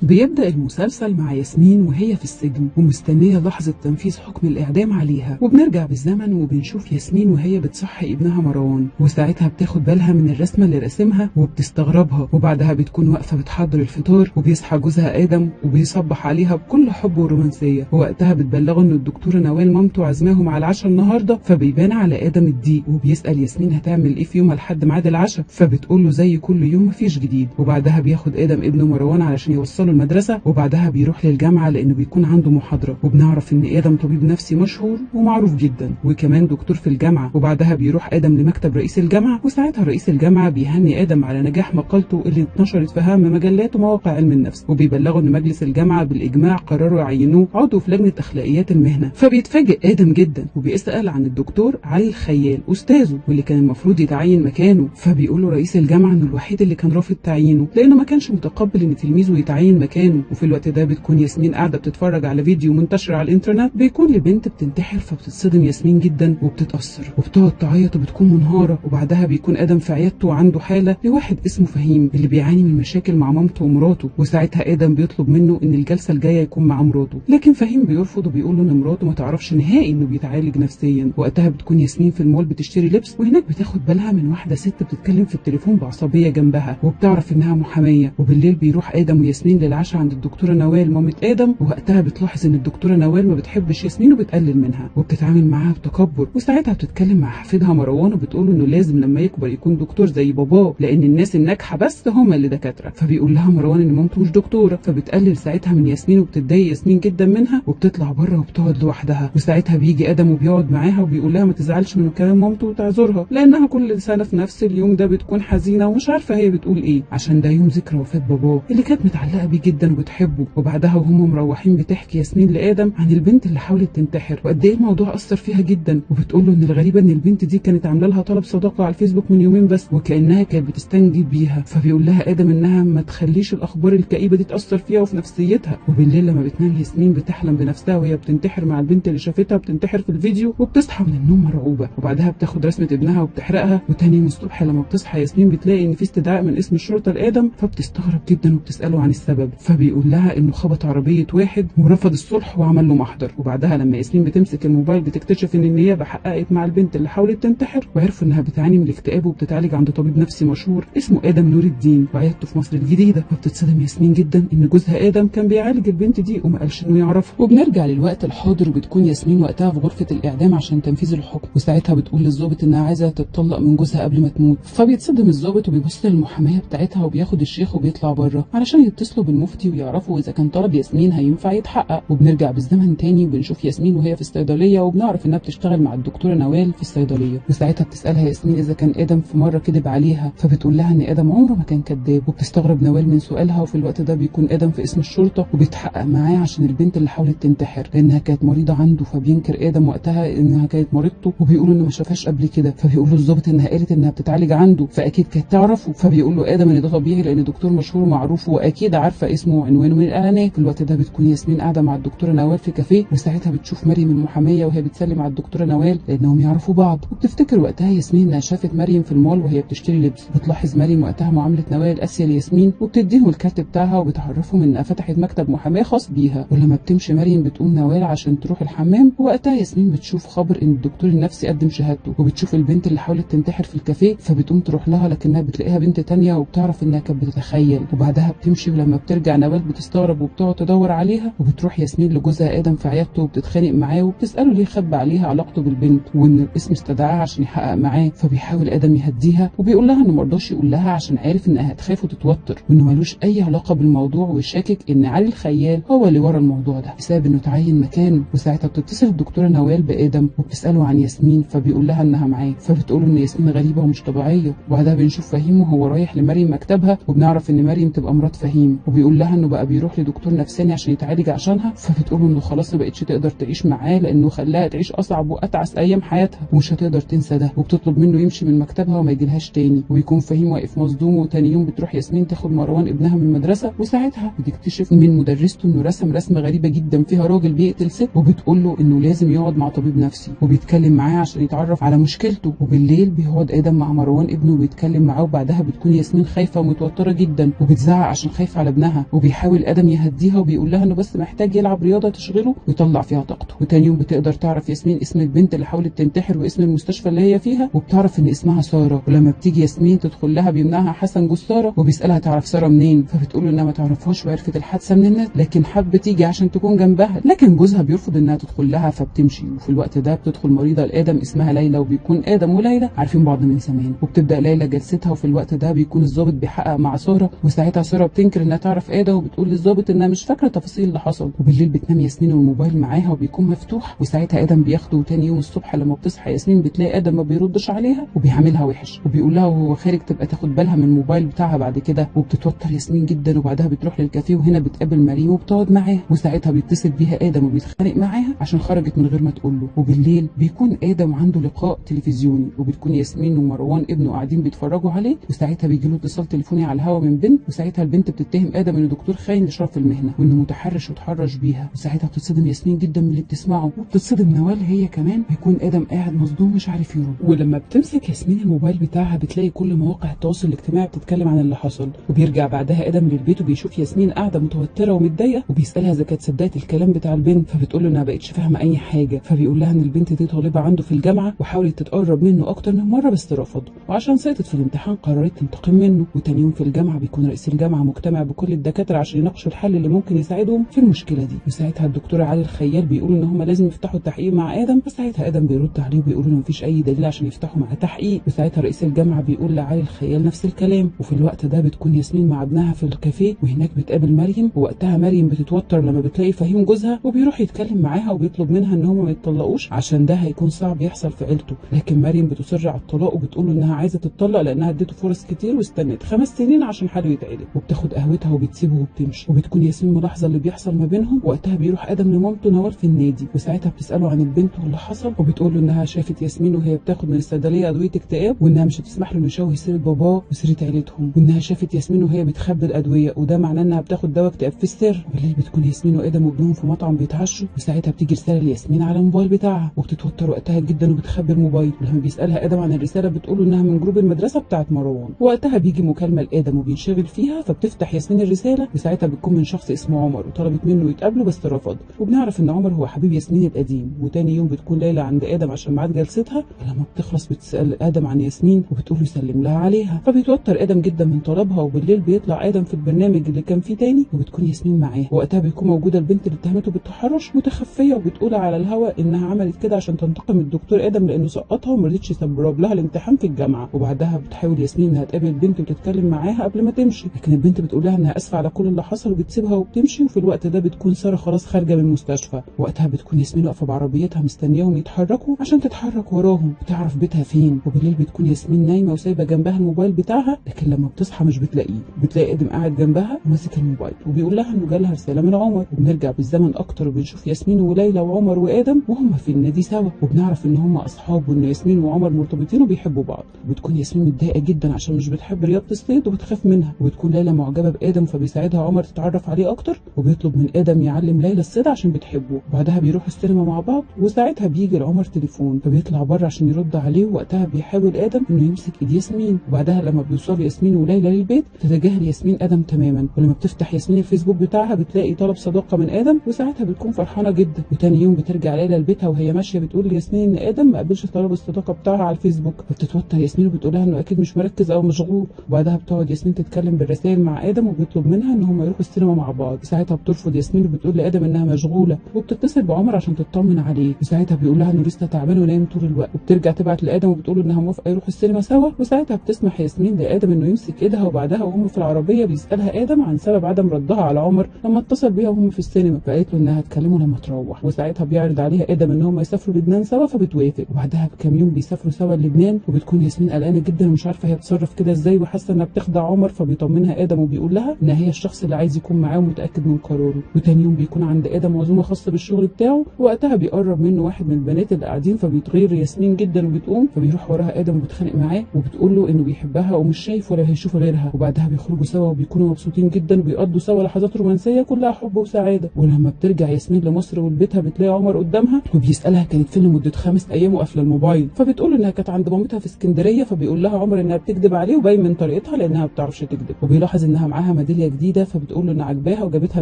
بيبدأ المسلسل مع ياسمين وهي في السجن ومستنية لحظة تنفيذ حكم الإعدام عليها، وبنرجع بالزمن وبنشوف ياسمين وهي بتصحي ابنها مروان، وساعتها بتاخد بالها من الرسمة اللي رسمها وبتستغربها، وبعدها بتكون واقفة بتحضر الفطار وبيصحى جوزها آدم وبيصبح عليها بكل حب ورومانسية، ووقتها بتبلغه إن الدكتورة نوال مامته عزماهم على العشاء النهارده، فبيبان على آدم الضيق وبيسأل ياسمين هتعمل إيه في يومها لحد ميعاد العشاء، فبتقول له زي كل يوم مفيش جديد. وبعدها بياخد آدم ابنه مروان علشان يوصله المدرسة، وبعدها بيروح للجامعة لأنه بيكون عنده محاضرة، وبنعرف إن آدم طبيب نفسي مشهور ومعروف جدا وكمان دكتور في الجامعة. وبعدها بيروح آدم لمكتب رئيس الجامعة، وساعتها رئيس الجامعة بيهني آدم على نجاح مقالته اللي اتنشرت في أهم مجلات ومواقع علم النفس، وبيبلغه إن مجلس الجامعة بالإجماع قرروا يعينوه عضو في لجنة أخلاقيات المهنة. فبيتفاجئ آدم جدا وبيسأل عن الدكتور علي الخيال أستاذه واللي كان المفروض يتعين مكانه، فبيقول له رئيس الجامعة إنه الوحيد اللي كان رافض تعيينه لأنه ما كانش متقبل إن تلميذه يتعين مكانه. وفي الوقت ده بتكون ياسمين قاعدة بتتفرج على فيديو منتشر على الانترنت بيكون لبنت بتنتحر، فبتتصدم ياسمين جدا وبتتاثر وبتقعد تعيط وبتكون منهاره. وبعدها بيكون ادم في عيادته وعنده حاله لواحد اسمه فهيم اللي بيعاني من مشاكل مع مامته ومراته، وساعتها ادم بيطلب منه ان الجلسة الجاية يكون مع مراته، لكن فهيم بيرفض وبيقول له ان مراته ما تعرفش نهائي انه بيتعالج نفسيا. وقتها بتكون ياسمين في المول بتشتري لبس، وهناك بتاخد بالها من واحدة ست بتتكلم في التليفون بعصبيه جنبها وبتعرف انها محاميه. وبالليل بيروح ادم وياسمين للعشاء عند الدكتورة نوال مامة ادم، ووقتها بتلاحظ ان الدكتورة نوال ما بتحبش ياسمين وبتقلل منها وبتتعامل معاها بتكبر. وساعتها بتتكلم مع حفيدها مروان وبتقول انه لازم لما يكبر يكون دكتور زي باباه لان الناس الناجحة بس هم اللي دكاترة. فبيقول لها مروان ان مامته مش دكتورة، فبتقلل ساعتها من ياسمين وبتتضايق ياسمين جدا منها وبتطلع بره وبتقعد لوحدها. وساعتها بيجي ادم وبيقعد معاها وبيقول لها ما تزعلش من كلام مامته وتعذرها لانها كل سنة في نفس اليوم ده بتكون حزينة ومش عارفه هي بتقول ايه عشان ده يوم ذكرى وفاه باباه اللي كانت متعلقه بيه جدا وبتحبه. وبعدها وهم مروحين بتحكي ياسمين لادم عن البنت اللي حاولت تنتحر وقد ايه الموضوع اثر فيها جدا، وبتقول له ان الغريبة ان البنت دي كانت عامله لها طلب صداقه على الفيسبوك من يومين بس وكانها كانت بتستنجد بيها. فبيقول لها ادم انها ما تخليش الاخبار الكئيبه دي تاثر فيها وفي نفسيتها. وبالليل لما بتنام ياسمين بتحلم بنفسها وهي بتنتحر مع البنت اللي شافتها بتنتحر في الفيديو، وبتصحى من النوم مرعوبه. وبعدها بتاخد رسمه ابنها وبتحرقها. وتاني يوم الصبح لما بتصحى ياسمين بتلاقي ان في استدعاء من اسم الشرطة لادم، فبتستغرب جدا وبتساله عن السبب، فبيقول لها انه خبط عربية واحد ورفض الصلح وعمل له محضر. وبعدها لما ياسمين بتمسك الموبايل بتكتشف ان النيابة حققت مع البنت اللي حاولت تنتحر وعرفوا انها بتعاني من الاكتئاب وبتتعالج عند طبيب نفسي مشهور اسمه ادم نور الدين وعيادته في مصر الجديدة. فبتتصدم ياسمين جدا ان جوزها ادم كان بيعالج البنت دي وما قالش انه يعرفها. وبنرجع للوقت الحاضر وبتكون ياسمين وقتها في غرفة الاعدام عشان تنفيذ الحكم، وساعتها بتقول للظابط انها عايزه تتطلق من جوزها قبل ما تموت. فبيتصدم الظابط وبيبص للمحاميه بتاعتها وبياخد الشيخ وبيطلع بره علشان يتصلوا بالمفتي ويعرفوا اذا كان طلب ياسمين هينفع يتحقق. وبنرجع بالزمن تاني وبنشوف ياسمين وهي في الصيدلية، وبنعرف انها بتشتغل مع الدكتورة نوال في الصيدلية. وساعتها بتسالها ياسمين اذا كان ادم في مرة كذب عليها، فبتقول لها ان ادم عمره ما كان كذاب. وبتستغرب نوال من سؤالها. وفي الوقت ده بيكون ادم في اسم الشرطة وبيتحقق معاه عشان البنت اللي حاولت تنتحر لانها كانت مريضه عنده، فبينكر ادم وقتها انها كانت مريضته وبيقول انه ما شافهاش قبل كده. فبيقول له الظابط انها قالت انها بتتعالج عنده فاكيد كانت تعرفه، فبيقول له ادم ان ده طبيعي لان دكتور مشهور ومعروف واكيد عارفه اسمه وعنوانه من الاعلانات. في الوقت ده بتكون ياسمين قاعدة مع الدكتورة نوال في كافيه، وساعتها بتشوف مريم المحاميه وهي بتسلم على الدكتورة نوال لانهم يعرفوا بعض. وبتفتكر وقتها ياسمين انها شافت مريم في المول وهي بتشتري لبس. بتلاحظ مريم وقتها معاملة نوال قاسية لياسمين وبتديهم الكارت بتاعها وبتعرفهم انها فتحت مكتب محاماة خاص بيها. ولما بتمشي مريم بتقوم نوال عشان تروح الحمام، ووقتها ياسمين بتشوف خبر ان الدكتور النفسي قدم شهادته، وبتشوف البنت اللي حاولت تنتحر في الكافيه فبتقوم تروح لها لكنها بتلاقيها بنت تانية وبتعرف انها كانت بتتخيل. وبعدها بتمشي، ولما بترجع نوال بتستغرب وبتقعد تدور عليها. وبتروح ياسمين لجوزها ادم في عيادته وبتتخانق معاه وبتساله ليه خبى عليها علاقته بالبنت وان الاسم استدعاها عشان يحقق معاه. فبيحاول ادم يهديها وبيقول لها انه ما رضاش يقول لها عشان عارف انها هتخاف وتتوتر وانه ملوش اي علاقة بالموضوع وشاكك ان علي الخيال هو اللي ورا الموضوع ده بسبب انه تعين مكانه. وساعتها بتتصل الدكتورة نوال بادم وبتساله عن ياسمين، فبيقول لها انها معاه، فبتقول ان ياسمين غريبة ومش طبيعية. وبعدها بنشوف فهيم وهو رايح لمريم مكتبها، وبنعرف ان مريم تبقى مرات فهيم، وبيقول لها انه بقى بيروح لدكتور نفساني عشان يتعالج عشانها. فبتقول انه خلاص ما بقتش تقدر تعيش معاه لانه خلاها تعيش اصعب واتعس ايام حياتها ومش هتقدر تنسى ده، وبتطلب منه يمشي من مكتبها وما يجيلهاش تاني. وبيكون فهيم واقف مصدوم. وتاني يوم بتروح ياسمين تاخد مروان ابنها من المدرسة، وساعتها بتكتشف من مدرسته انه رسم رسمه غريبة جدا فيها راجل بيقتل ست، وبتقول له انه لازم يقعد مع طبيب نفسي وبيتكلم معاه عشان يتعرف على مشكلته. وبالليل بيقعد ادم مع مروان ابنه وبيتكلم معاه. وبعدها بتكون ياسمين خايفة ومتوتره جدا وبتزعق عشان خايفة على ابنها. ابنها. وبيحاول ادم يهديها وبيقول لها انه بس محتاج يلعب رياضة تشغله ويطلع فيها طاقته. وتاني يوم بتقدر تعرف ياسمين اسم البنت اللي حاولت تنتحر واسم المستشفى اللي هي فيها، وبتعرف ان اسمها ساره. ولما بتيجي ياسمين تدخل لها بيمنعها حسن جوز ساره وبيسالها تعرف ساره منين، فبتقول له انها ما تعرفهاش وعرفت الحادثة من النت، لكن حابة تيجي عشان تكون جنبها، لكن جوزها بيرفض انها تدخل لها فبتمشي. وفي الوقت ده بتدخل مريضه لادم اسمها ليلى، وبيكون ادم وليلى عارفين بعض من زمان. وبتبدا ليلى جلستها، وفي الوقت ده بيكون الضابط بيحقق مع ساره، وساعتها ساره بتنكر انها تعرف ادم وبتقول للضابط انها مش فاكره تفاصيل اللي حصل. وبالليل بتنام ياسمين والموبايل معاها وبيكون مفتوح، وساعتها ادم بياخده. وتاني يوم الصبح لما بتصحى ياسمين بتلاقي ادم ما بيردش عليها وبيعاملها وحش، وبيقول لها وهو خارج تبقى تاخد بالها من الموبايل بتاعها بعد كده. وبتتوتر ياسمين جدا، وبعدها بتروح للكافيه وهنا بتقابل مريم وبتقعد معاها، وساعتها بيتصل بيها ادم وبيتخانق معاها عشان خرجت من غير ما تقول له. وبالليل بيكون ادم عنده لقاء تلفزيوني، وبتكون ياسمين ومروان ابنه قاعدين بيتفرجوا عليه، وساعتها بيجي له اتصال تليفوني على الهوا من بنت، وساعتها البنت بتتهم ادم انه دكتور خاين لشرف المهنة وانه متحرش وتحرش بيها. وساعتها بتتصدم ياسمين جدا من اللي بتسمعه، وبتتصدم نوال هي كمان. بيكون ادم قاعد مصدوم مش عارف يرد. ولما بتمسك ياسمين الموبايل بتاعها بتلاقي كل مواقع التواصل الاجتماعي بتتكلم عن اللي حصل. وبيرجع بعدها ادم للبيت وبيشوف ياسمين قاعدة متوترة ومتضايقه، وبيسالها اذا كانت صدقت الكلام بتاع البنت، فبتقول له انها ما بقتش فاهمه اي حاجة. فبيقول لها ان البنت دي طالبه عنده في الجامعة وحاولت تتقرب منه اكتر من مرة بس رفض، وعشان سقطت في الامتحان قررت تنتقم منه. وتاني يوم في الجامعة بيكون رئيس الجامعة مجتمع بكل الدكاترة عشان يناقشوا الحل اللي ممكن يساعدهم في المشكلة دي. وساعتها الدكتور علي الخيال بيقول ان هم لازم يفتحوا التحقيق مع ادم، فساعتها ادم بيرد عليه وبيقول انه مفيش اي دليل عشان يفتحوا معاه تحقيق. وساعتها رئيس الجامعة بيقول لعلي الخيال نفس الكلام. وفي الوقت ده بتكون ياسمين مع ابنها في الكافيه، وهناك بتقابل مريم، ووقتها مريم بتتوتر لما بتلاقي فهيم جوزها، وبيروح يتكلم معاها وبيطلب منها ان هم ما يتطلقوش عشان ده هيكون صعب يحصل في عيلته. لكن مريم بتصر على الطلاق وبتقول انها عايزه تتطلق لانها اديته فرص كتير واستنت 5 سنين عشان حاله يتعدل. وبتاخد قهوتها وبتسيبه وبتمشي. وبتكون ياسمين ملاحظة اللي بيحصل ما بينهم. وقتها بيروح ادم لمامته نوال في النادي، وساعتها بتساله عن البنت واللي حصل، وبتقول له انها شافت ياسمين وهي بتاخد من الصيدلية ادوية اكتئاب، وانها مش هتسمح له انه يشوه سيره باباه وسيره عيلتهم، وانها شافت ياسمين وهي بتخبي الادوية وده معناه انها بتاخد دواء اكتئاب في السر. بالليل بتكون ياسمين وادم وابنهم في مطعم بيتعشوا، وساعتها بتيجي رسالة لياسمين على الموبايل بتاعها، وبتتوتر وقتها جدا وبتخبي الموبايل. ولما بيسالها ادم عن الرسالة بتقول له انها من جروب المدرسة بتاعت مروان. وقتها بيجي مكالمة لادم وبينشغل فيها، فبتفتح ياسمين الرسالة، وساعتها بتكون من شخص اسمه عمر، وطلبت منه يتقابلوا بس رفض. وبنعرف ان عمر هو حبيب ياسمين القديم. وتاني يوم بتكون ليلى عند ادم عشان ميعاد جلستها، ولما بتخلص بتسال ادم عن ياسمين وبتقول له يسلم لها عليها، فبيتوتر ادم جدا من طلبها. وبالليل بيطلع ادم في البرنامج اللي كان فيه تاني، وبتكون ياسمين معاه. وقتها بيكون موجودة البنت اللي اتهمته بالتحرش متخفيه، وبتقول على الهوا انها عملت كده عشان تنتقم من الدكتور ادم لانه سقطها وما رضيتش يسرب لها الامتحان في الجامعة. وبعدها بتحاول ياسمين انها تقابل البنت وتتكلم معاها قبل ما تمشي، لكن البنت بتقول لها انها اسفه على كل اللي حصل وبتسيبها وبتمشي. وفي الوقت ده بتكون ساره خلاص خارجه من المستشفى. وقتها بتكون ياسمين واقفة بعربيتها مستنياهم يتحركوا عشان تتحرك وراهم وتعرف بيتها فين. وبالليل بتكون ياسمين نايمة وسايبه جنبها الموبايل بتاعها، لكن لما بتصحى مش بتلاقيه، بتلاقي ادم قاعد جنبها وماسك الموبايل وبيقول لها انه جالها رسالة من عمر. وبنرجع بالزمن اكتر وبنشوف ياسمين وليلى وعمر وادم وهم في النادي سوا، وبنعرف ان هم اصحاب وان ياسمين وعمر مرتبطين وبيحبوا بعض. وبتكون ياسمين متضايقة جدا عشان مش بتحب رياضة الصيد وبتخاف منها. وبتكون ليلى معجبه بادم فبيساعدها عمر تتعرف عليه اكتر، وبيطلب من ادم يعلم ليلى الصيد عشان بتحبه. وبعدها بيروحوا السينما مع بعض، وساعتها بيجي لعمر تليفون فبيطلع بره عشان يرد عليه. وقتها بيحاول ادم انه يمسك ايد ياسمين. وبعدها لما بيوصلوا ياسمين وليلى للبيت تتجاهل ياسمين ادم تماما. ولما بتفتح ياسمين الفيسبوك بتاعها بتلاقي طلب صداقه من ادم، وساعتها بتكون فرحانة جدا. وتاني يوم بترجع ليلى لبيتها وهي ماشية بتقول لياسمين ان ادم ما قبلش طلب الصداقة بتاعها على الفيسبوك، فبتتوتر ياسمين وبتقول لها انه اكيد مش مركز او مشغول. وبعدها بتقعد ياسمين تتكلم بالرسائل مع ادم وبيطلب منها ان هم يروحوا السينما مع بعض. ساعتها بترفض ياسمين وبتقول لادم انها مشغولة، وبتتصل بعمر عشان تطمن عليه. وساعتها بيقول لها انه لسه تعبان ونايم طول الوقت. وبترجع تبعت لادم وبتقول انها موافقة يروحوا السينما سوا. وساعتها بتسمح ياسمين لادم انه يمسك ايدها. وبعدها وهم في العربية بيسالها ادم عن سبب عدم ردها على عمر لما اتصل بيها وهم في السينما، فقالت له انها هتكلمه لما تروح. وساعتها بيعرض عليها ادم ان هم يسافروا لبنان سوا فبتوافق. وبعدها بكام يوم بيسافروا سوا لبنان، وبتكون ياسمين قلقانة جدا ومش عارفه هي بتتصرف كده ازاي وحاسه انها بتخدع عمر، فبيطمنها ادم وبيقول لها ان هي الشخص اللي عايز يكون معاه ومتاكد من قراره. وتاني يوم بيكون عند ادم عزومة خاصة بالشغل بتاعه، وقتها بيقرب منه واحد من البنات اللي قاعدين، فبيتغير ياسمين جدا وبتقوم، فبيروح وراها ادم وبيتخانق معاه وبتقول له انه بيحبها ومش شايف ولا هيشوف غيرها. وبعدها بيخرجوا سوا وبيكونوا مبسوطين جدا وبيقضوا سوا لحظات رومانسية كلها حب وسعادة. ولما بترجع ياسمين لمصر ولبيتها بتلاقي عمر قدامها وبيسالها كانت فين لمدة 5 ايام وقافله الموبايل، فبتقول انها كانت عند مامتها في اسكندرية، فبيقول لها عمر انها بتكذب عليه وباين من طريقتها لانها ما بتعرفش تكذب. وبيلاحظ انها معاها ميدالية صندليه جديدة، فبتقول له ان عجباها وجابتها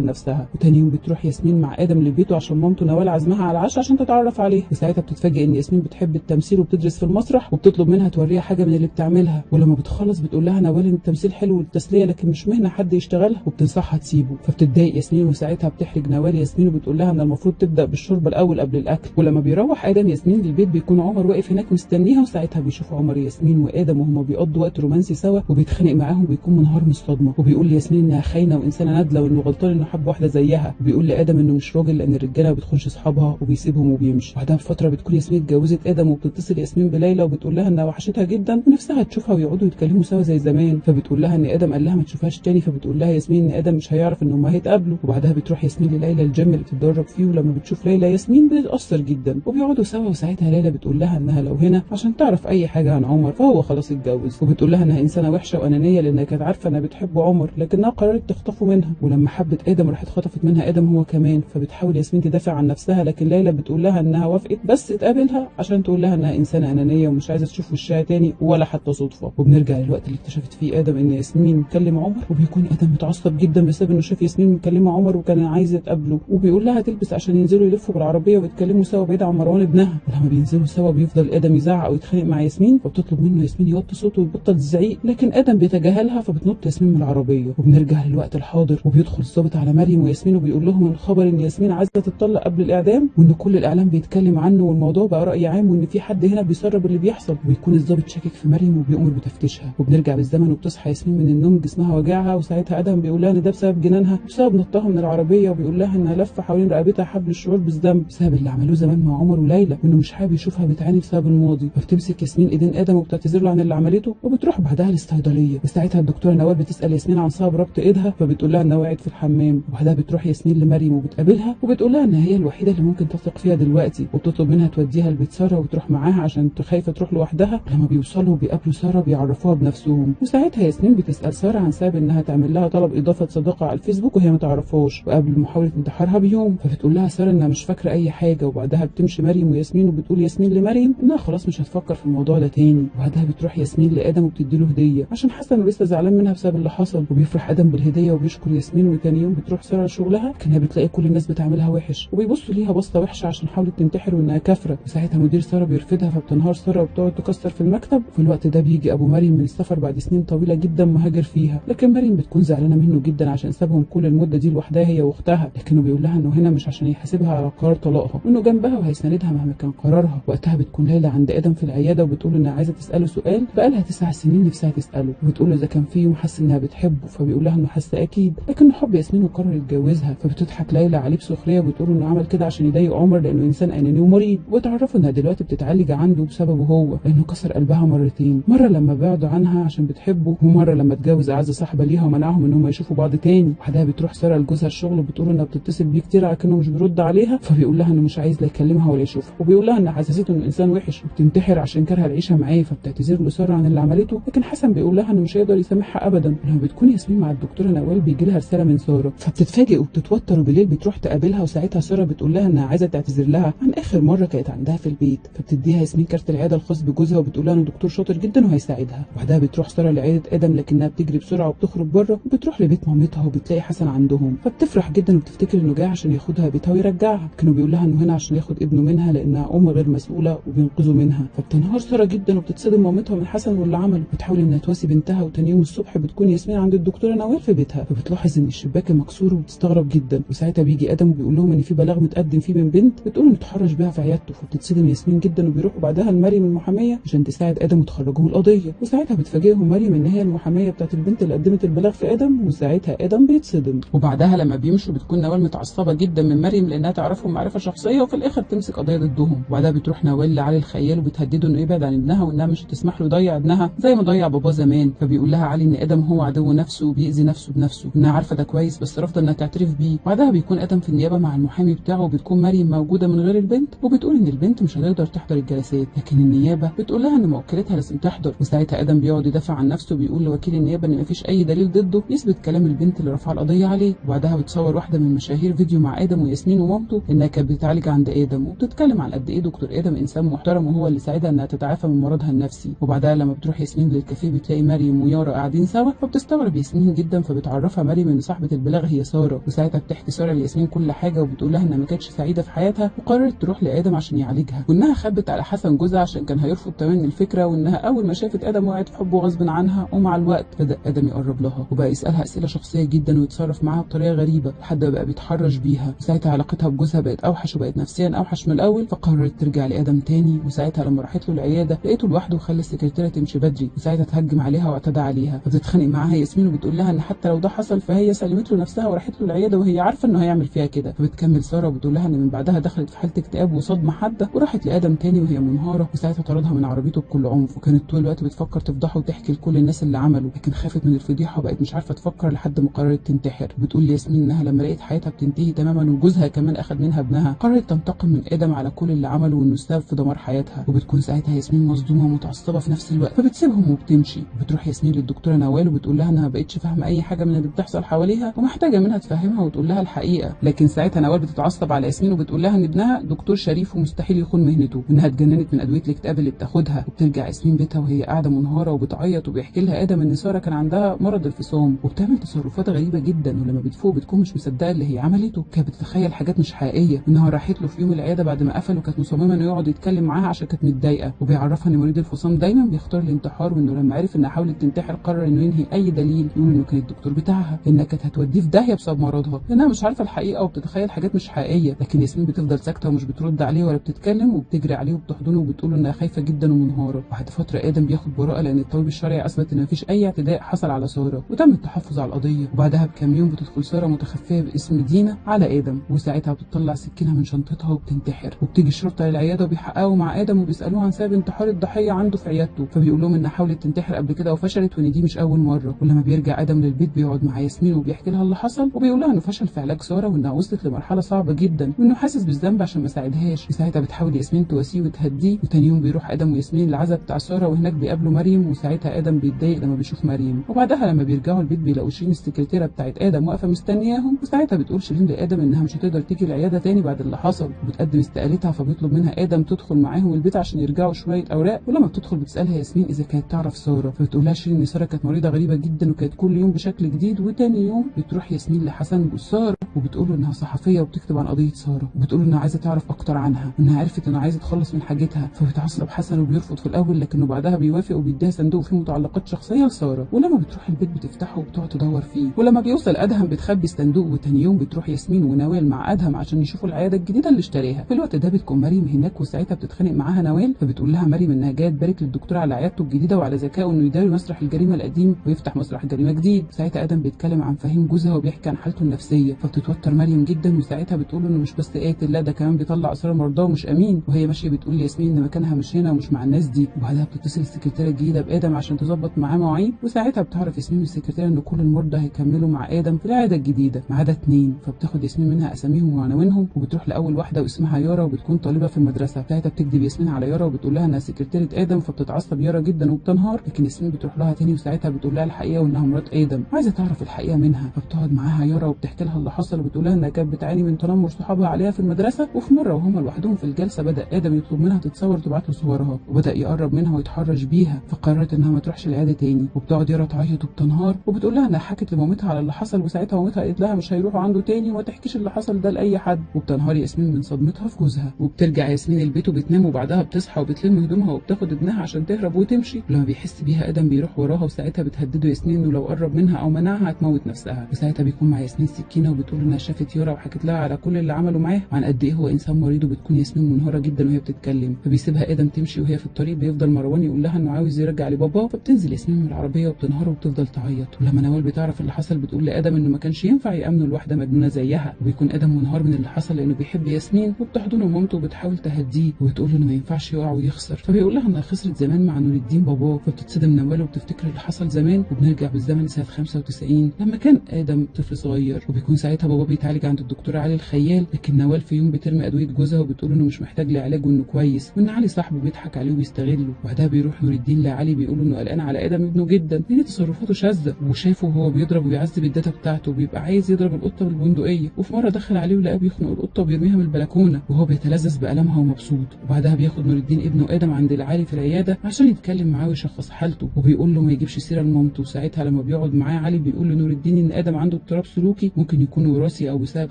لنفسها. وتاني يوم بتروح ياسمين مع ادم لبيته عشان مامته نوال عزمها على العشاء عشان تتعرف عليه. وساعتها بتتفاجئ ان ياسمين بتحب التمثيل وبتدرس في المسرح، وبتطلب منها توريها حاجة من اللي بتعملها. ولما بتخلص بتقول لها نوال ان التمثيل حلو والتسليه لكن مش مهنة حد يشتغلها، وبتنصحها تسيبه. فبتتضايق ياسمين، وساعتها بتحرج نوال ياسمين وبتقول لها ان المفروض تبدا بالشوربه الاول قبل الاكل. ولما بيروح ادم ياسمين للبيت بيكون عمر واقف هناك مستنيها، وساعتها بيشوف عمر ياسمين وادم وهما بيقضوا وقت رومانسي سوا، وبيتخانق معاهم وبيكون منهار من الصدمة، وبيقول لياسمين انها خاينه وانسانه نادله وانه غلطان انه حب واحدة زيها، وبيقول لادم انه مش راجل لان الرجالة ما بتخونش اصحابها، وبيسيبهم وبيمشي. بعدها بفترة بتكون ياسمين اتجوزت ادم، وبتتصل ياسمين بليلى وبتقول لها انها وحشتها جدا ونفسها تشوفها ويقعدوا يتكلموا سوا زي زمان. فبتقول لها ان ادم قال لها ما تشوفهاش تاني، فبتقول لها ياسمين ان ادم مش هيعرف ان هما هيتقابلوا. وبعدها بتروح ياسمين لليلى الجيم اللي بتتدرب فيه، ولما بتشوف ليلى ياسمين بتتاثر جدا وبيقعدوا سوا. وساعتها ليلى بتقول لها انها لو هنا عشان تعرف اي حاجة عن عمر فهو خلاص اتجوز، وبتقول لها انها انسانه وحشة وانانيه لانها كانت عارفه انها بتحب عمر لكنها قررت تخطفه منها، ولما حبت ادم راحت خطفت منها ادم هو كمان. فبتحاول ياسمين تدافع عن نفسها، لكن ليلى بتقول لها انها وافقت بس تقابلها عشان تقول لها انها انسانه انانية ومش عايزه تشوف وشها تاني ولا حتى صدفة. وبنرجع للوقت اللي اكتشفت فيه ادم ان ياسمين مكلم عمر، وبيكون ادم متعصب جدا بسبب انه شاف ياسمين مكلمه عمر وكان عايز يتقابله، وبيقول لها تلبس عشان ينزلوا يلفوا بالعربية ويتكلموا سوا بعيد عن مروان ابنها. ولما بينزلوا سوا بيفضل ادم يزعق ويتخانق مع ياسمين، وبتطلب منه ياسمين يوطي صوته ويبطل الزعيق، لكن ادم بيتجاهلها فبتنط ياسمين من العربية. وبنرجع للوقت الحاضر، وبيدخل الضابط على مريم وياسمين وبيقول لهم الخبر ان ياسمين عايزه تتطلق قبل الاعدام، وان كل الاعلام بيتكلم عنه والموضوع بقى راي عام، وان في حد هنا بيسرب اللي بيحصل. وبيكون الضابط شاكك في مريم وبيأمر بتفتيشها. وبنرجع بالزمن وبتصحى ياسمين من النوم جسمها وجعها، وساعتها ادم بيقول لها ان ده بسبب جنانها بسبب نطها من العربية، وبيقول لها انها لفه حوالين رقبتها حبل الشعور بالذنب بسبب اللي عملوه زمان مع عمر وليلى، وانه مش حابب يشوفها بتعاني بسبب الماضي. فبتمسك ياسمين ايدين ادم وبتعتذر له عن اللي عملته، وبتروح بعدها للصيدليه. وساعتها الدكتورة نوال بتسال ياسمين عن سبب ربط ايدها، فبتقول لها انها وقعت في الحمام. وبعدها بتروح ياسمين لمريم وبتقابلها وبتقول لها ان هي الوحيدة اللي ممكن تثق فيها دلوقتي، وبتطلب منها توديها لبيت ساره وتروح معاها عشان خايفة تروح لوحدها. لما بيوصلوا بيقابلوا ساره بيعرفوها بنفسهم، وساعتها ياسمين بتسال ساره عن سبب انها تعمل لها طلب اضافه صداقه على الفيسبوك وهي ما تعرفهاش، وقبل محاولة انتحارها بيوم. فبتقول لها ساره انها مش فاكره اي حاجة. وبعدها بتمشي مريم وياسمين، وبتقول ياسمين لمريم انها خلاص مش هتفكر في الموضوع ده تاني. وبعدها بتروح ياسمين لادم وبتدي له هديه عشان حاسه انه لسه زعلان منها بسبب اللي حصل، وبيفرح ادم بالهديه وبيشكر ياسمين. وتاني يوم بتروح ساره لشغلها، كانها بتلاقي كل الناس بتعملها وحش وبيبصوا ليها بصة وحشة عشان حاولت تنتحر وانها كافره. وساعتها مدير ساره بيرفضها، فبتنهار ساره وبتقعد تكسر في المكتب. في الوقت ده بيجي ابو مريم من السفر بعد سنين طويلة جدا مهاجر فيها، لكن مريم بتكون زعلانة منه جدا عشان سابهم كل المدة دي لوحدها هي واختها، لكنه بيقول لها انه هنا مش عشان يحاسبها على قرار طلاقها، وانه جنبها وهيساندها مهما كان قرارها. وقتها بتكون ليلى عند ادم في العيادة وبتقول انها عايزه تساله سؤال بقالها 9 سنين نفسها تساله، وبتقول له اذا كان في يوم حس انها بتحبه، فبيقول لها انه حس اكيد، لكنه حب ياسمين وقرر يتجوزها. فبتضحك ليلى عليه بسخريه وبتقول انه عمل كده عشان يضايق عمر لانه انسان اناني ومريض، وتعرفوا انها دلوقتي بتتعالج عنده بسببه هو، لانه كسر قلبها مرتين، مرة لما بعدوا عنها عشان بتحبه، ومرة لما اتجوز اعز صاحبه ليها ومنعهم ان هم يشوفوا بعض تاني. بعدها بتروح ساره لجوزها الشغل وبتقول انها بتتصل بيه كتير لكنه مش بيرد عليها، فبيقول لها انه مش عايز لا يكلمها ولا يشوفها، وبيقول لها ان حسسته انه انسان وحش وبتنتحر عشان كارهه العيشة معاه، فبتعتذر له ساره عن اللي عملته، لكن حسن بيقول لها انه مش هيقدر يسامحها ابدا. لما بتكون ياسمين مع الدكتورة نوال بيجي لها رسالة من ساره، فبتتفاجئ وبتتوتر، وبالليل بتروح تقابلها، وساعتها ساره بتقول لها انها عايزه تعتذر لها عن اخر مرة كانت عندها في البيت، فبتديها ياسمين كارت العيادة الخاص بجوزها وبتقول لها انه دكتور شاطر جدا وهيساعدها. وبعدها بتروح ساره لعياده ادم، لكنها بتجري بسرعة وبتخرج بره وبتروح لبيت مامتها وبتلاقي حسن عندهم، فبتفرح جدا وبتفتكر انه جاي عشان ياخدها بيتها ويرجعها، كانوا بيقول لها انه هنا عشان ياخد ابنه منها لانها ام غير مسؤولة وبينقذه منها. فبتنهار ساره جدا وبتتصدم مامتها من حسن واللي عمله، بتحاول انها تواسي بنتها. وتاني يوم الصبح بتكون ياسمين عند الدكتورة نوال في بيتها، فبتلاحظ ان الشباك مكسور وبتستغرب جدا. وساعتها بيجي ادم وبيقول لهم ان في بلاغ متقدم فيه من بنت بتقول انه اتحرش بيها في عيادته، فبتتصدم ياسمين جدا. وبيروحوا بعدها لمريم المحاميه عشان تساعد ادم وتخرجه من القضية، وساعتها بتفاجئهم مريم ان هي المحاميه بتاعت البنت اللي قدمت البلاغ في ادم، وساعتها ادم بيتصدم. وبعدها لما بيمشوا بتكون نوال متعصبه جدا من مريم لانها تعرفهم معرفة شخصية، وفي الاخر تمسك قضية ضدهم. وبعدها بتروح نوال لعلي الخيال وبتهدده انه يبعد عن ابنها وانها مش هتسمح له يضيع ابنها زي ما ضيع باباه زمان، فبيقول لها علي ان ادم هو عدو نفسه وبيأذي نفسه بنفسه، انها عارفه ده كويس بس رافضه انها تعترف بيه. بعدها بيكون ادم في النيابة مع المحامي بتاعه، وبتكون مريم موجودة من غير البنت، وبتقول ان البنت مش هتقدر تحضر الجلسات، لكن النيابة بتقول لها ان موكلتها لازم تحضر. وساعتها ادم بيقعد يدافع عن نفسه وبيقول لوكيل النيابة ان مفيش اي دليل ضده يثبت كلام البنت اللي رفع القضية عليه. وبعدها بتصور واحدة من مشاهير فيديو مع ادم وياسمين ومامته انها كانت بتتعالج عند ادم، وبتتكلم عن قد ايه دكتور ادم انسان محترم وهو اللي ساعدها انها تتعافى من مرضها النفسي. وبعدها لما بتروح ياسمين للكافيه بتلاقي مريم ويارا قاعدين سوا، فبتستغرب ياسمين جدا جدا، فبتعرفها مريم ان صاحبه البلاغ هي ساره. وساعتها بتحكي ساره لياسمين كل حاجة وبتقول لها انها ما كانتش سعيدة في حياتها وقررت تروح لادم عشان يعالجها، وانها خبت على حسن جوزها عشان كان هيرفض تماما الفكرة، وانها اول ما شافت ادم وقعت في حبه غصب عنها. ومع الوقت بدا ادم يقرب لها وبقى يسالها اسئلة شخصية جدا ويتصرف معاها بطريقة غريبة لحد ما بقى بيتحرش بيها. وساعتها علاقتها بجوزها بقت اوحش وبقت نفسيا اوحش من الاول، فقررت ترجع لادم تاني. وساعتها لما راحت له العيادة لقيته لوحده وخلى السكرتيره تمشي بدري، وساعتها اتهجم عليها واعتدى عليها. فبتتخانق معاها ياسمين وبتقول لها ان حتى لو ده حصل فهي سلمت له نفسها وراحت له العيادة وهي عارفه انه هيعمل فيها كده. فبتكمل ساره وبتقول لها ان من بعدها دخلت في حاله اكتئاب وصدمة حادة وراحت لادم تاني وهي منهاره، وساعتها طردها من عربيته بكل عنف، وكانت طول الوقت بتفكر تفضحه وتحكي لكل الناس اللي عمله، لكن خافت من الفضيحة وبقت مش عارفه تفكر لحد ما قررت تنتحر. بتقول لياسمين انها لما لقيت حياتها بتنتهي تماما وجوزها كمان اخذ منها ابنها قررت تنتقم من ادم على كل اللي عمله وانه السبب في دمار حياتها. وبتكون ساعتها ياسمين مصدومة ومتعصبه في نفس الوقت، فبتسيبهم وبتمشي. بتروح ياسمين للدكتوره نوال وبتقول لها انها ما بقتش فاهمه اي حاجة من اللي بتحصل حواليها ومحتاجة منها تفهمها وتقول لها الحقيقة. لكن ساعتها نوال بتتعصب على ياسمين وبتقول لها ان ابنها دكتور شريف ومستحيل يخون مهنته، وانها اتجننت من ادوية الاكتئاب اللي بتاخدها. وبترجع ياسمين بيتها وهي قاعدة منهاره وبتعيط، وبيحكي لها ادم ان ساره كان عندها مرض الفصام وبتعمل تصرفات غريبة جدا، ولما بتفوق بتكون مش مصدقه اللي هي عملته، كانت بتتخيل حاجات مش حقيقية، انها راحت له في يوم العيادة بعد ما قفل وكانت مصممه انه يقعد يتكلم معاها عشان كانت متضايقة. وبيعرفها ان مريض الفصام دايما بيختار الانتحار، وانه لما عرف انها حاولت تنتحر قرر انه ينهي اي دليل يقول انه كان الدكتور بتاعها، لانها كانت هتوديه في داهية بسبب مرضها، لانها مش عارفه الحقيقة وبتتخيل حاجات مش حقيقية. لكن ياسمين بتفضل ساكته ومش بترد عليه ولا بتتكلم، وبتجري عليه وبتحضنه وبتقول له انها خايفة جدا ومنهاره. بعد فترة ادم بياخد براءه لان الطبيب الشرعي اثبت ان مفيش اي اعتداء حصل على ساره وتم التحفظ على القضية. وبعدها بكام يوم بتدخل ساره متخفيه باسم دينا على ادم، وساعتها بتطلع سكينها من شنطتها وبتنتحر. وبتيجي الشرطة للعياده وبيحققوا مع ادم وبيسالوه عن سبب انتحار الضحية عنده في عيادته، فبيقول لهم انها حاولت تنتحر قبل كده وفشلت وان دي مش اول مرة. ولما بيرجع ادم للبيت بيقعد مع ياسمين وبيحكي لها اللي حصل، وبيقول لها انه فشل في علاج ساره وانها وصلت لمرحلة صعبة جدا وانه حاسس بالذنب عشان ما ساعدهاش. وساعتها بتحاول ياسمين تواسيه وتهديه. وتاني يوم بيروح ادم وياسمين العزا بتاع ساره، وهناك بيقابلوا مريم، وساعتها ادم بيتضايق لما بيشوف مريم. وبعدها لما بيرجعوا البيت بيلاقوا شيرين السكرتيره بتاعت ادم واقفة مستنياهم، وساعتها بتقول شيرين لادم انها مش هتقدر تيجي العيادة تاني بعد اللي حصل، وبتقدم استقالتها. فبيطلب منها ادم تدخل معاهم البيت عشان يرجعوا شوية اوراق. ولما بتدخل بتسالها ياسمين اذا كانت تعرف ساره، فبتقول لها شيرين ان ساره كانت مريضه غريبة جدا وكانت كل يوم بشكل جديد. وتاني يوم بتروح ياسمين لحسن جوز ساره وبتقول له انها صحفية وبتكتب عن قضية ساره، وبتقول له انها عايزه تعرف اكتر عنها وانها عرفت انها عايزه تخلص من حاجتها. فبيتعصب حسن وبيرفض في الاول، لكنه بعدها بيوافق وبيديها صندوق فيه متعلقات شخصية لساره. ولما بتروح البيت بتفتحه وبتقعد تدور فيه، ولما بيوصل ادهم بتخبي الصندوق. وتاني يوم بتروح ياسمين ونوال مع ادهم عشان يشوفوا العيادة الجديدة اللي اشتريها. في الوقت ده بتكون مريم هناك، وساعتها بتتخانق معاها نوال، فبتقول لها مريم انها جاية تبارك للدكتور على عيادته الجديدة وعلى ذكائه انه يداوي مسرح الجريمة القديم ويفتح مسرح جريمة جديد. ساعتها ادم بيتكلم عن فهيم جوزها وبيحكي عن حالته النفسية، فبتتوتر مريم جدا، وساعتها بتقول انه مش بس قاتل، لا ده كمان بيطلع اسرار مرضاه ومش امين. وهي ماشية بتقول لياسمين ان مكانها مش هنا ومش مع الناس دي. وبعدها بتتصل السكرتيره الجديدة بادم عشان تظبط معاه مواعيد، وساعتها بتعرف ياسمين من السكرتيره ان كل المرضى هيكملوا مع ادم في العيادة الجديدة ما عدا 2. فبتاخد ياسمين منها اساميهم وعناوينهم وبتروح لاول واحدة واسمها يارا وبتكون طالبه في المدرسة. ساعتها بتكذب ياسمين على يارا وبتقول لها انها سكرتيره ادم، فبتتعصب يارا جدا وبتنهار. لكن ياسمين بتروح لها تاني وساعتها بتقول لها الحقيقة وانها مرات ادم وعايزه تعرف الحقيقة منها. فبتقعد معاها يارا وبتحكي لها اللي حصل وبتقول لها انها كانت بتعاني من تنمر صحابها عليها في المدرسة. وفي مرة وهما لوحدهم في الجلسة بدا ادم يطلب منها تتصور وتبعت له صورها، وبدا يقرب منها ويتحرش بيها، فقررت انها ما تروحش العيادة تاني. وبتقعد يارا تعيط وبتنهار وبتقول لها انها حكت لمامتها على اللي حصل، وساعتها مامتها قالت لها مش هيروحوا عنده تاني وما تحكيش اللي حصل ده لاي حد. وبتنهار ياسمين من صدمتها في جوزها. وبترجع ياسمين البيت وبتنام، وبعدها بتصحى وبتلم هدومها وبتاخد ابنها عشان تهرب وتمشي. ولما بيحس بيها ادم بيروح وراها، وساعتها بتهدده ياسمين انه لو قرب منها او منعها هتموت نفسها. وساعتها بيكون مع ياسمين سكينة وبتقول انها شافت يارا وحكت لها على كل اللي عمله معاه وعن قد ايه هو انسان مريض. وبتكون ياسمين منهاره جدا وهي بتتكلم، فبيسيبها ادم تمشي. وهي في الطريق بيفضل مروان يقول لها انه عاوز يرجع لباباه، فبتنزل ياسمين من العربية وبتنهار وبتفضل تعيط. ولما نوال بتعرف اللي حصل بتقول لادم انه ما كانش ينفع يامنه لواحدة مجنونة زيها. وبيكون ادم منهار من اللي حصل لانه بيحب ياسمين، وبتحضنه مامته وبتحاول تهديه وبتقول له انه ما ينفعش يقع ويخسر، فبيقول لها انها خسرت زمان مع نور الدين باباه. فبتتصدم نوال وبتفتكر اللي حصل زمان. وبنرجع بالزمن سنة 95 لما كان ادم طفل صغير، وبيكون ساعتها باباه بابا بيتعالج عند الدكتور علي الخيال، لكن نوال في يوم بترمي ادوية جوزها وبتقول انه مش محتاج لعلاج وانه كويس، وان علي صاحبه بيضحك عليه وبيستغله. وبعدها بيروح نور الدين لعلي بيقول انه قلقان على ادم ابنه جدا لان تصرفاته شاذة، وشافه وهو بيضرب ويعذب الداتا بتاعته وبيبقى عايز يضرب القطة بالبندقيه. وفي مرة دخل عليه ولقاه بيخنق القطة وبيرميها من البلكونه وهو بيتلذذ بالمها ومبسوط. وبعدها بياخد نور الدين ابنه ادم عند العالي في العيادة عشان يتكلم معاه ويشخص حالته، وبيقول له ما يجيبش سيره لمامته. وساعتها لما بيقعد معاه علي بيقول لنور الدين ان ادم عنده اضطراب سلوكي ممكن يكون وراثي او بسبب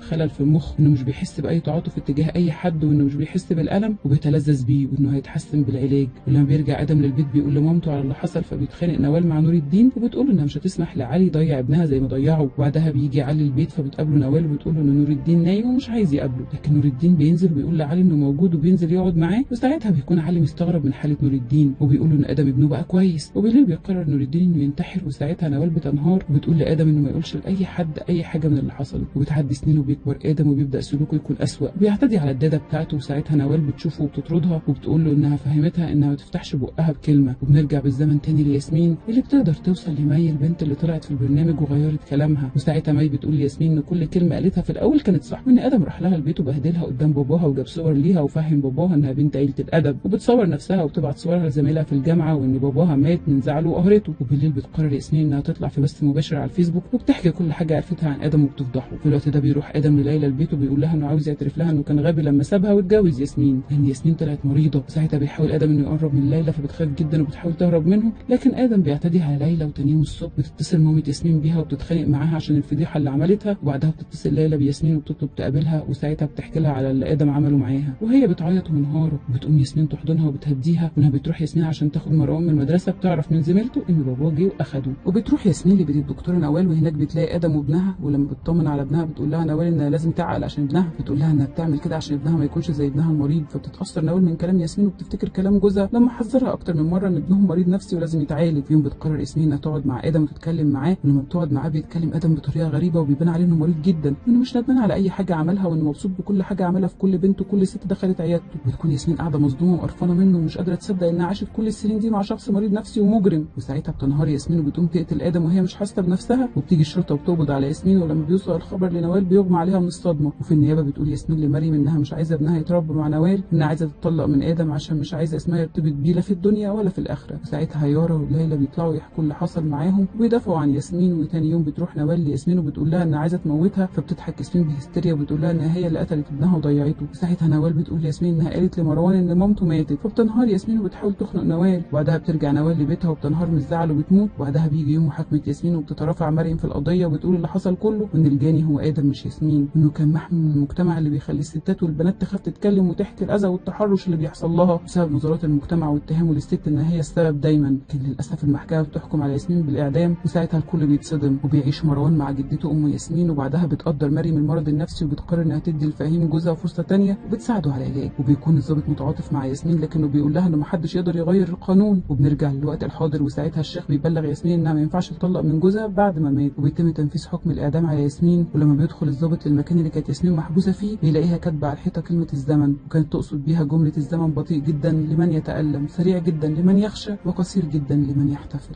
خلل في المخ، انه مش بيحس باي تعاطف اتجاه اي حد، وانه مش بيحس بالالم وبيتلذذ بيه، وانه هيتحسن بالعلاج. ولما بيرجع ادم للبيت بيقول لمامته على اللي حصل، فبيتخانق نوال مع نور الدين وبتقول انها مش هتسمح لعلي يضيع ابنها زي ما ضيعه. وبعدها بيجي علي البيت فبتقابله نوال وبتقول له ان نور الدين نايم ومش عايز يقابله، لكن نور الدين بينزل وبيقول لعلي انه موجود وبينزل يقعد معاه. وساعتها بيكون علي مستغرب من حاله نور الدين وبيقول له ان ادم ابنه بقى كويس. وبالليل بيقرر نور الدين انه ينتحر، وساعتها نوال بتنهار وبتقول لادم انه ما يقولش لاي حد اي حاجة من اللي حصل. وبتعدي سنين وبيكبر ادم وبيبدا سلوكه يكون اسوأ، وبيعتدي على الداده بتاعته. وساعتها نوال بتشوفه وبتطردها وبتقول له انها فهمتها انها ما تفتحش بقها بكلمه. وبنرجع بالزمن تاني لياسمين اللي بتقدر توصل لمي البنت اللي طلعت في البرنامج وغيرت كلامها. وساعتها مي بتقول لياسمين ان كل كلمة قالتها في الاول كانت صح، وان ادم راح لها البيت وبهدلها قدام باباها وجاب صور ليها وفهم باباها انها بنت عيله الادب، وبتصور نفسها وبتبعت صورها لزميلها في الجامعة، وان باباها مات من زعله وقهرته. وبالليل بتقرر ياسمين انها تطلع في بث مباشر على الفيسبوك وبتحكي كل حاجة عرفتها عن ادم وبتفضحه. في الوقت ده بيروح ادم لليلى البيت وبيقول لها انه عاوز يعترف لها انه كان غبي لما سابها واتجوز ياسمين، لان ياسمين طلعت مريضه. ساعتها بيحاول ادم انه يقرب من ليلى فبتخاف جدا وبتحاول تهرب منه، لكن ادم بيعتدي على ليلى. وتاني يوم الصبح بتتصل مامة ياسمين بيها وبتتخانق معاها عشان الفضيحة اللي عملتها. وبعدها بتتصل ليلى بياسمين وبتطلب تقابلها، وساعتها بتحكي لها على اللي ادم عمله معاها وهي بتعيط ومنهاره. وبتقوم ياسمين تحضنها وبتهديها، وانها بتروح ياسمين عشان تاخد مروان من المدرسة بتعرف من زميلته ان باباه جه واخده. وبتروح ياسمين لبيت الدكتورة نوال وهناك بتلاقي ادم وابنها، ولما بتطمن على ابنها بتقول لها نوال انها لازم تعقل عشان ابنها، بتقول لها انها بتعمل كده عشان ابنها ما يكونش زي ابنها المريض. فبتتاثر نوال من كلام ياسمين وبتفتكر كلام جوزها لما حذرها اكتر من مرة ان ابنهم مريض نفسي ولازم يتعالج. في يوم بتقرر ياسمين انها تقعد مع ادم وتتكلم معاه، ولما بتقعد معاه بيتكلم ادم بطريقة غريبة وبيبان عليه انه مريض جدا، وانه مش ندمان على اي حاجة عملها، وانه مبسوط بكل حاجة عملها في كل بنت وكل ست دخلت عيادته. بتكون ياسمين قاعدة مصدومة وقرفانه منه ومش قادرة تصدق انها عاشت كل السنين دي مع شخص مريض نفسي ومجرم. وساعتها بتنهار ياسمين وبتقوم تقتل ادم وهي مش حاسه بنفسها. وبتيجي الشرطة وبتقبض على ياسمين، ولما بيوصل الخبر لنوال بيغمى عليها من الصدمة. وفي النيابة بتقول ياسمين لمريم انها مش عايزه ابنها يتربى مع نوال، انها عايزه تتطلق من ادم عشان مش عايزه اسمها يرتبط بيه لا في الدنيا ولا في الاخرة. وساعتها يارا وليلى بيطلعوا يحكوا اللي حصل معاهم ويدافعوا عن ياسمين. وتاني يوم بتروح نوال لياسمين وبتقول لها انها عايزه تموتها، فبتضحك ياسمين بهستيريا وبتقول لها انها هي اللي قتلت ابنها وضيعته. وساعتها نوال بتقول لياسمين انها قالت لمروان ان مامته ماتت، فبتنهار ياسمين وبتحاول تخنق نوال. وبعدها بترجع نوال لبيتها وبتنهار من الزعل وبتموت. وبعدها بيجي يوم محاكمة ياسمين وبتترافع مريم في القضية وبتقول اللي حصل كله، وان الجاني هو ادم مش ياسمين، وانه كان محمي من المجتمع اللي بيخلي الستات والبنات تخاف تتكلم وتحكي الاذى والتحرش اللي بيحصل لها بسبب نظرات المجتمع واتهامه للست ان هي السبب دايما. لكن للاسف المحكمة بتحكم على ياسمين بالاعدام، وساعتها الكل بيتصدم. وبيعيش مروان مع جدته ام ياسمين. وبعدها بتقدر مريم المرض النفسي وبتقرر انها تدي لفهيم جوزها فرصة ثانية وبتساعده على العلاج. وبيكون الضابط متعاطف مع ياسمين لكنه بيقول لها انه محدش يقدر يغير القانون. وبنرجع للوقت الحاضر، وساعتها الشيخ بيبلغ ياسمين انها ما ينفعش تطلق من جوزها بعد ما مات، وبيتم تنفيذ حكم الاعدام على ياسمين. ولما بيدخل الضابط للمكان اللي كانت ياسمين محبوسة فيه بيلاقيها كاتبه على الحيطة كلمة الزمن، وكانت تقصد بيها جملة الزمن بطيء جدا لمن يتألم، سريع جدا لمن يخشى، وقصير جدا لمن يحتفل.